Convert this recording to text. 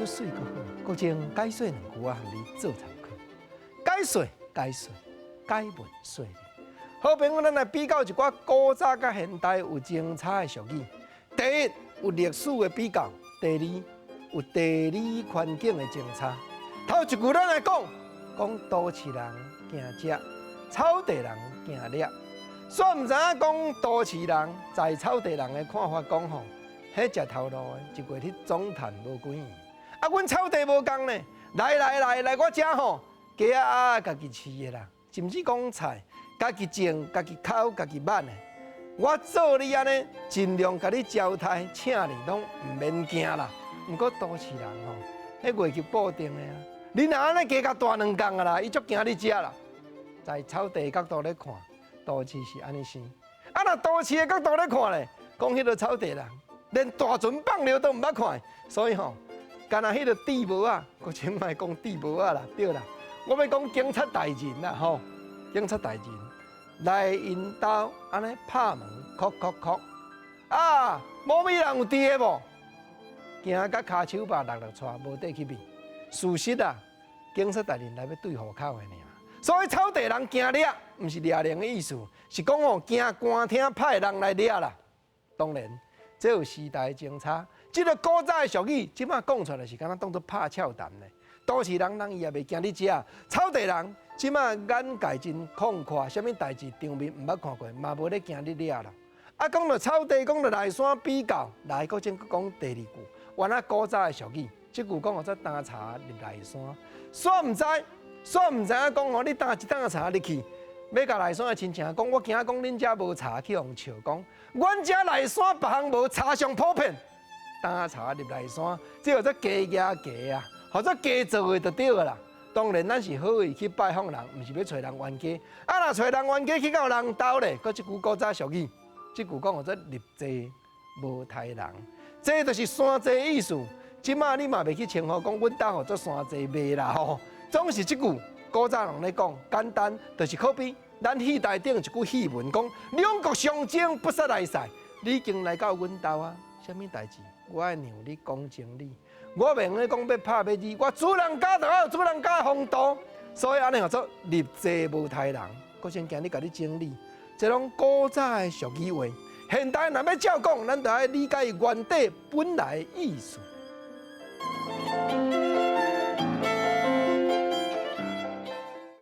術媠閣好，國政解說兩句我予你做參考。解說解說解文說理。好朋友，咱來比較一寡古早佮現代有精彩的俗語。第一，有歷史的比較；第二，有地理環境的相差。頭一句咱來講，講都市人驚食，草地人驚掠。煞毋知影講都市人在草地人的看法講吼，彼食頭路的，一月去總趁無幾圓。啊，阮草地無仝呢，來來來來我遮吼，雞仔鴨家己飼的啦，甚至講菜，家己種、家己剾、家己挽的。我做你按呢，盡量共你招待，請你攏毋免驚啦。毋過都市人吼，彼月級固定的啊，你若按呢加共大兩工啊啦，伊足驚你食啦。在草地角度咧看，都市是按呢生。啊，若都市的角度咧看咧，講彼个草地人，連大船放尿都毋捌看，所以吼，敢若彼个地帽仔，閣千莫講地帽仔啦，對啦，我欲講警察大人啦吼，警察大人來𪜶兜按呢拍門，叩叩叩，啊，某物人有佇的無？驚甲跤手肉落落掣，無地去避。事實啊，警察大人來欲對戶口的爾。所以草地人驚掠，毋是掠人的意思，是講哦驚官廳派人來掠啦。當然，這有時代相差。這个古早的俗語，這馬講出來是敢若當做拍俏談咧。都市人人伊也袂驚你食，草地人這馬眼界真廣闊，啥物代誌場面毋捌看過，嘛無咧驚你掠啦。啊，講到草地，講到內山比較，來閣再講第二句。原來古早的俗語，這句講號做擔柴入內山，煞毋知，煞毋知影講吼，你擔一擔柴入去，欲共內山的親戚講，我驚講恁遮無柴，去予笑講，阮遮內山別項無，柴上普遍。擔柴入內山，這號做假蜈假啊，號做假做的就對啦。當然，咱是好意去拜訪人，毋是欲揣人冤家。啊，若揣人冤家去到人兜咧，閣這句古早俗語，這句講號做入濟無刣人，這就是山濟意思。這馬你嘛袂去稱呼講阮兜號做山濟袂啦吼。總是這句古早人咧講，簡單就是好比咱戲台頂一句戲文講，兩國相爭不殺來賽。你已經來到阮兜啊，啥物代誌？我愛讓你講情理，我袂用咧講欲拍欲揤，我主人家就愛有主人家的風度，所以按呢號做入濟無刣人。閣先今日共你整理，這攏古早的俗語話，現代若欲照講，咱就愛理解原底本來的意思。